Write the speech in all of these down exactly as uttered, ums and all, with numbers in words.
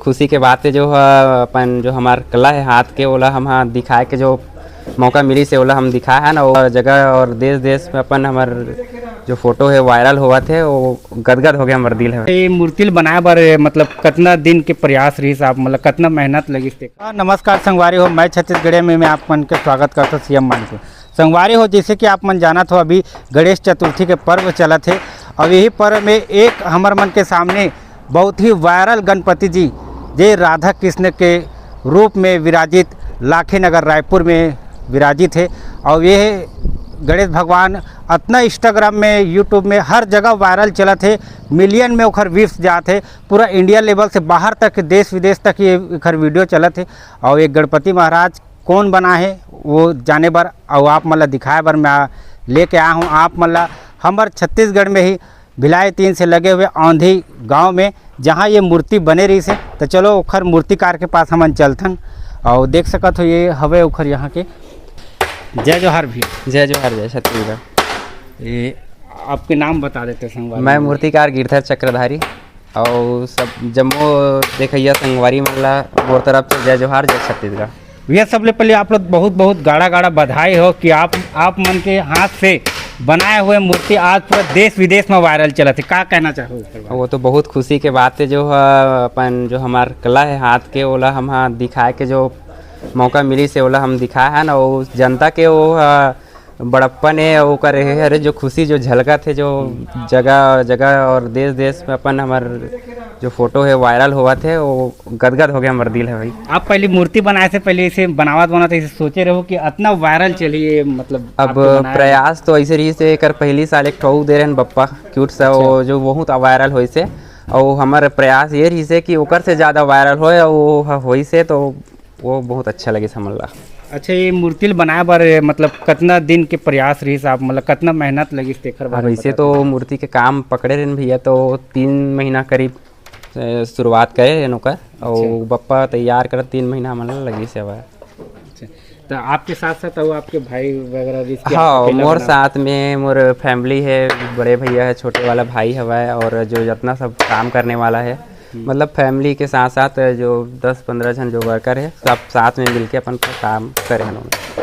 खुशी के बात हे जो ह अपन जो हमार कला हे हाथ के, ओला हम ह दिखाए के जो मौका मिलिस हे, ओला हम दिखाए हन। और जगह और देश देश में अपन हमर जो फोटो हे वायरल होवत हे, वो गदगद हो गया हमर दिल हे। ये मूर्ति ल बनाए बर मतलब कतना दिन के प्रयास रहिस आप, मतलब कतना मेहनत लगिस ते? हाँ, नमस्कार संगवारी हो, मैं छत्तीसगढ़िया में, मैं आप मन के स्वागत करता सीएम मान के। संगवारी हो, जैसे कि आप मन जानत हो, अभी गणेश चतुर्थी के पर्व चलत हे और यही पर्व में एक हमर मन के सामने बहुत ही वायरल गणपति जी, जे राधा कृष्ण के रूप में विराजित लाखी नगर रायपुर में विराजित हे। और ये गणेश भगवान अतना Instagram में, YouTube में हर जगह वायरल चलत हे, मिलियन में ओखर व्यूज जात हे, पूरा इंडिया लेवल से बाहर तक, देश विदेश तक ये एखर वीडियो चलत हे। और ये गणपति महाराज कौन बना हे, वो जाने बर और आप मन ला दिखाए बर मैं लेके आया हूँ आप मन ला हमर छत्तीसगढ़ में ही भिलाई तीन से लगे हुए औंधी गांव में, जहां ये मूर्ति बने रहिस हे। तो चलो ओखर मूर्तिकार के पास हमन चलथन और देख सकत हो, ये हवे ओखर यहाँ के। जय जोहार भैया। जय जोहार, जय छत्तीसगढ़। ये आपके नाम बता देते संगवारी मैं मन। मूर्तिकार गिरधर चक्रधारी। और सब जम्मो देखइया संगवारी मन ला मोर तरफ से जय जोहार, जय छत्तीसगढ़। भैया, सबले पहले आप लोग बहुत बहुत गाड़ा गाड़ा बधाई हो कि आप आप मन के हाथ से बनाए हुए मूर्ति आज पूरा देश विदेश में वायरल चलत हे। का कहना चाहो ओकर बारे में? वो तो बहुत खुशी के बात हे जो ह अपन जो हमार कला हे हाथ के, ओला हम ह दिखाए के जो मौका मिलिस हे, ओला हम दिखाए हन। और जनता के वो ह बड़प्पन हे, ओकर हे हरे जो खुशी जो झलकत हे, जो जगह जगह और देश देश में अपन हमर जो फोटो हे वायरल होवत हे, वो गदगद हो गया हमर दिल हे भाई। आप पहले मूर्ति बनाए से पहले, इसे बनावत बनावत ऐसे सोचे रहो कि इतना वायरल चली ये, मतलब अब आपके बनाए प्रयास तो ऐसे रहिस हे, एकर पहली साल एक ठो दे रहन बप्पा क्यूट सा, अच्छा। वो जो बहुत वायरल होइस हे, और हमर प्रयास ये रहिस हे कि ओकर से ज्यादा वायरल होए, और वो ह-, होइस हे तो वो बहुत अच्छा लगिस हमन ला। अच्छा, ये मूर्ति ल बनाए बर मतलब कतना दिन के प्रयास रहिस आप, मतलब कतना मेहनत लगिस तेखर अब बारे में ऐसे बता तो दो। मूर्ति के काम पकड़े रहन भैया, तो तीन महीना करीब, ए, शुरुआत करे रहन ओकर, और अच्छा। बप्पा तैयार करत तीन महीना हमन ला लगिस हवय। अच्छा, तो आपके साथ साथ और आपके भाई वगैरह भी इसके हाँ, अकेला मोर बना? साथ में मोर फैमिली हे, बड़े भैया हे, छोटे वाला भाई हवय, और जो जितना सब काम करने वाला हे, हम्म। मतलब फैमिली के साथ साथ जो दस पंद्रह झन जो वर्कर हे, सब साथ में मिलके अपन काम करे हन।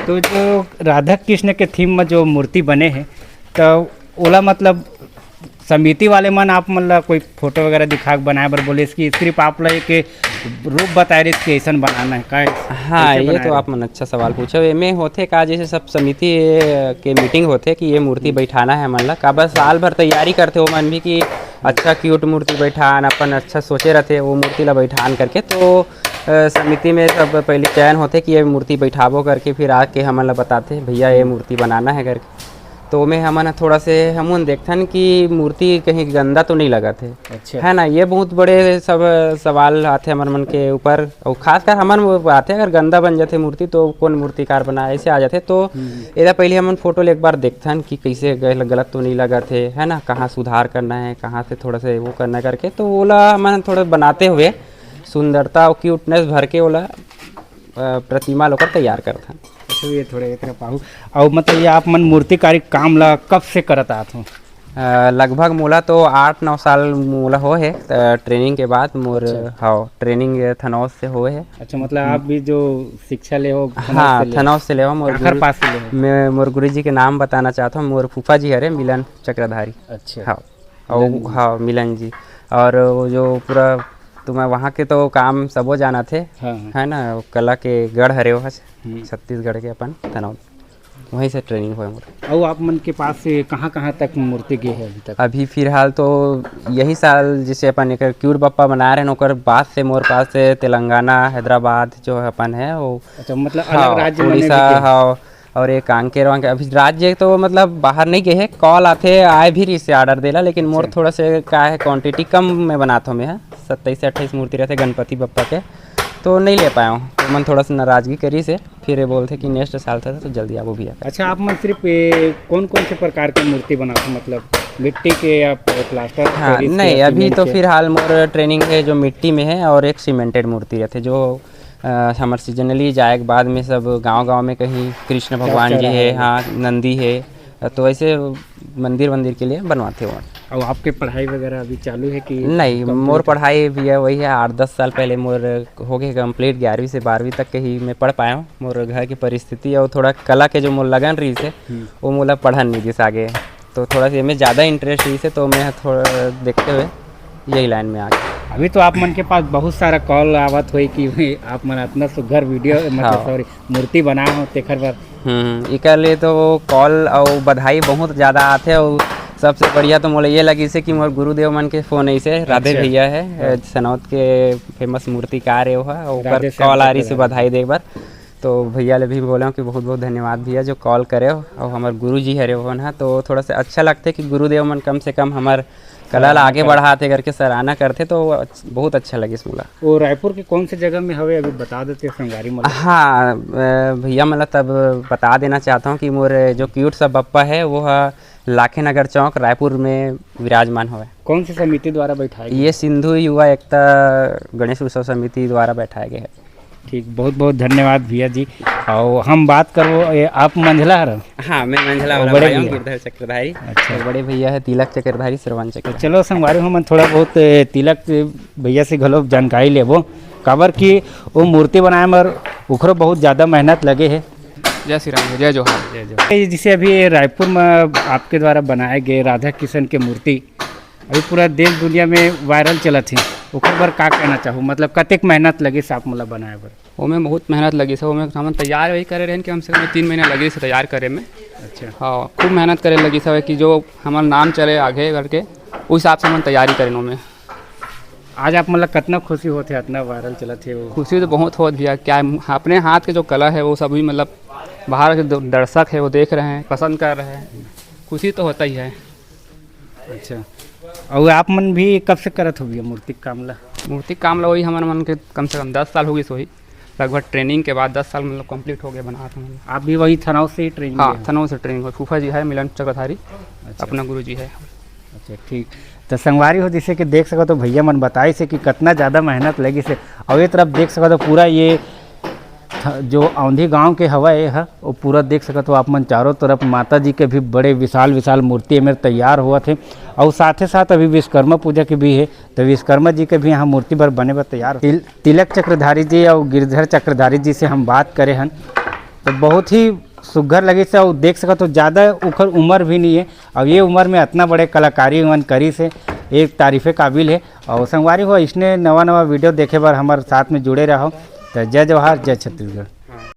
तो जो राधा कृष्ण के थीम में जो मूर्ति बने हे, तो ओला मतलब समिति वाले मन आप मन ला कोई फोटो वगैरह दिखा के बनाए बर बोले कि सिर्फ आप ला एक रूप बताए रहिस कि ऐसन बनाना है का? हाँ, कैसे ये बनाए तो रहे? आप मन अच्छा सवाल पूछे हो। एमे होथे का, जैसे सब समिति के मीटिंग होथे कि ये मूर्ति बैठाना है मन ला, काबर साल भर तैयारी करथे वो मन भी कि अच्छा क्यूट मूर्ति बैठान, अपन अच्छा सोचे रहथे वो मूर्ति ला बैठान करके। तो अ, समिति में सब पहले चयन होथे कि ये मूर्ति बैठाबो करके, फिर आके हमन ला बताथे भैया ये मूर्ति बनाना है करके। तो ओमे हमन ह थोड़ा से हमन देखथन कि मूर्ति कहीं गंदा तो नहीं लगत हे, अच्छा। है ना? ये बहुत बड़े सब सवाल आथे हमर मन के ऊपर, और खासकर हमन वो आथे, अगर गंदा बन जाथे मूर्ति तो कौन मूर्तिकार बनाए, ऐसे आ जाथे। तो हम्म। एला पहले हमन फोटो ले एक बार देखथन कि कैसे गल-, गलत तो नहीं लगत हे, है ना? कहाँ सुधार करना है, कहाँ से थोड़ा से वो करना है करके, तो ओला हमन थोड़ा बनाते हुए सुंदरता और क्यूटनेस भर के ओला, अ, प्रतिमा ल ओकर तैयार करथन। अच्छा, ये थोड़े एक तरफ आहू। अउ मतलब ये आप मन मूर्तिकारी काम ला कब से करत आत हो? अ, लगभग मोला तो आठ नौ साल मोला हो हे, अ, ट्रेनिंग के बाद मोर, अच्छा। हाँ, ट्रेनिंग थनौज से हो हे। अच्छा, मतलब आप भी जो शिक्षा ले हो, थनौज हाँ, से ले हो? थनौज से ले हो। मोर काखर गुरु-, पास से ले हो? मैं मोर गुरुजी के नाम बताना चाहत हूँ, मोर फूफा जी हरे मिलन चक्रधारी। अच्छा। हाँ। और मिलन जी। हाँ, मिलन जी। और वो जो पूरा, तो मैं वहाँ के तो काम सबो जाना थे, हाँ, हाँ। है ना, वो कला के गढ़ हरे वो, हम्म। छत्तीसगढ़ के अपन तनौद, वहीं से ट्रेनिंग हुआ मोर। और आप मन के पास से कहाँ-कहाँ तक मूर्ति गए हैं अभी तक? अभी फिलहाल तो यही साल जैसे अपन एक क्यूट बप्पा बना रहे हैं, ओकर बाद से मोर पास से तेलंगाना, हैदराबाद जो अपन है वो, अच्छा, मतलब हाँ, अलग राज्य में भी उड़ीसा, गए हैं? हाँ, और ये कांकेर वांकेर, अभी राज्य तो मतलब बाहर नहीं गए हे, कॉल आथे, आए भी रहिस हे ऑर्डर देला, लेकिन मोर अच्छा। थोड़ा से का है, क्वांटिटी कम में बनात हूँ मैं, हाँ, सत्ताईस से अट्ठाईस मूर्ति रहते गणपति बप्पा के, तो नहीं ले पाया हूँ, तो मन थोड़ा सा नाराजगी करिस हे, फिर ये बोलते कि नेक्स्ट साल था तो जल्दी आबो भैया। अच्छा, आप मन सिर्फ ये कौन कौन से प्रकार के मूर्ति बनाते हो, मतलब मिट्टी के या प्लास्टर हाँ, पेरिस के नहीं, या अभी सीमेंट तो के? फिलहाल मोर ट्रेनिंग है जो मिट्टी में है, और एक सीमेंटेड मूर्ति रहते जो अ, हमर सीजनली जाए के बाद में सब गांव-गांव में कहीं कृष्ण भगवान जी हे, चढ़ाए। हाँ, नंदी हे, तो ऐसे मंदिर-वंदिर के लिए बनवाथे वो। अउ आपके पढ़ाई वगैरह अभी चालू हे कि नहीं, कम मोर हुआ? पढ़ाई भैया वही हे, आठ दस साल पहले मोर हो गे complete, ग्यारहवीं से बारहवीं तक के ही मैं पढ़ पाया हूँ। मोर घर की परिस्थिति अउ थोड़ा कला के जो मोर लगन रहिस हे, हम्म। वो मोला पढ़न नहीं दिस आगे, तो थोड़ा सा एमे ज़्यादा interest रहिस हे, तो मैं थोड़ा देखते हुए यही line में आ गया। अभी तो आप मन के पास बहुत सारा call आवत होई कि आप मन अतना सुघर video, मतलब, हाँ। Sorry, मूर्ति बनाए हो तेखर बर। हम्म, एकर लिए तो call अउ बधाई बहुत ज़्यादा आथे, अउ सबसे बढ़िया तो मोला ये लगिस हे कि मोर गुरुदेव मन के phone अइसे, राधे अच्छा। भैया हे, हाँ। सनौत के famous मूर्तिकार हे वो, ओकर राधे श्याम call आ रहिस हे चक्रवर्ती। बधाई दे बर। तो भैया ले भी बोले हूँ कि बहुत बहुत धन्यवाद भैया जो call करे हो, अउ हमर गुरु जी हरे वो ना, तो थोड़ा सा अच्छा लगथे कि गुरुदेव मन कम से कम हमर कला ला सराहना आगे करथे। बढ़ाथे करके सराहना करथे, तो वो अच्छ-, बहुत अच्छा लगिस मोला। वो रायपुर के कौन से जगह में हवे, अभी बता देते संगवारी मन ला। हाँ, अ, भैया, मैं तब बता देना चाहता हूँ कि मोर जो cute सा बप्पा हे, वो ह लाखे नगर चौक, रायपुर में विराजमान हवे। कौन सी समिति द्वारा बैठाए गे? ये सिंधु युवा एकता गणेश उत्सव समिति द्वारा बैठाए गे हे। ठीक, बहुत बहुत धन्यवाद भैया जी। अउ हम बात करबो, ये आप मंझला हर? हाँ, मैं मंझला अउ वाला बड़े भाई हूँ, भैया? गिरधर चक्रधारी। अच्छा। अउ बड़े भैया हे तिलक चक्रधारी, श्रवण तो चक्रधारी। चलो संगवारी हो, हमन थोड़ा बहुत, ए, तिलक भैया से घलो जानकारी लेबो, काबर कि वो मूर्ति बनाए म ओखरो बहुत ज़्यादा मेहनत लगे हे। जय श्री राम, जय जोहार। जय जोहार। ये जैसे अभी ये रायपुर में आपके द्वारा बनाए गए राधा किशन के मूर्ति अभी पूरा देश दुनिया में viral चलत हे, ओकर बर का कहना चाहू, मतलब कतेक मेहनत लगिस आप मोला बनाए बर? ओमे बहुत मेहनत लगिस हे, ओमे हमन तैयार वही करे रहेन कि कम से कम तीन महीना लगिस हे तैयार करे में। अच्छा। हाँ, खूब मेहनत करे लगिस हे कि जो हमर नाम चले आगे करके, उस हिसाब से हमन तैयारी करेन ओमे। आज आप मन ला कतना खुशी होथे, अतना viral चलत हे वो? खुशी तो बहुत होत भैया, क्या है, अपने हाथ के जो कला है वो सभी मतलब बाहर के दो दर्शक है वो देख रहे हैं, पसंद कर रहे हैं, खुशी तो होता ही है। अच्छा, अउ आप मन भी कब से करत हो भैया मूर्ति के काम ला? मूर्ति के काम ला वही हमर मन के कम से कम दस साल हो गइस होही, लगभग training के बाद दस साल मतलब complete हो गया बनात हमन। आप भी वही थनौत से ही training हाँ, लिए हो? थनौत से training हो, फूफा जी है मिलन चक्रधारी, अच्छा। अपना गुरु जी है। अच्छा, ठीक। तो संगवारी हो, जैसे कि देख सकत हो, भैया मन बताइस हे कि कतना ज़्यादा मेहनत लगिस हे, अउ ये तरफ देख सकत हो, पूरा ये थ-, जो औंधी गांव के हवा ये ह, वो पूरा देख सकत हो आप मन, चारों तरफ माता जी के भी बड़े विशाल विशाल मूर्ति एमेर तैयार होवत हे, अउ साथे साथ अभी विश्वकर्मा पूजा के भी हे, तो विश्वकर्मा जी के भी यहाँ मूर्ति बर बने बर तैयार हो। तिल-, तिलक चक्रधारी जी अउ गिरधर चक्रधारी जी से हम बात करे हन, तो बहुत ही सुघर लगिस हे, अउ देख सकत हो, ज़्यादा ओखर उम्र भी नहीं है। अब ये उम्र में अतना बड़े कलाकारी मन करिस हे, एक तारीफे काबिल हे। अउ संगवारी हो, इसने नवा नवा video देखे बर हमर साथ में जुड़े रहो। तो जय जोहार, जय छत्तीसगढ़।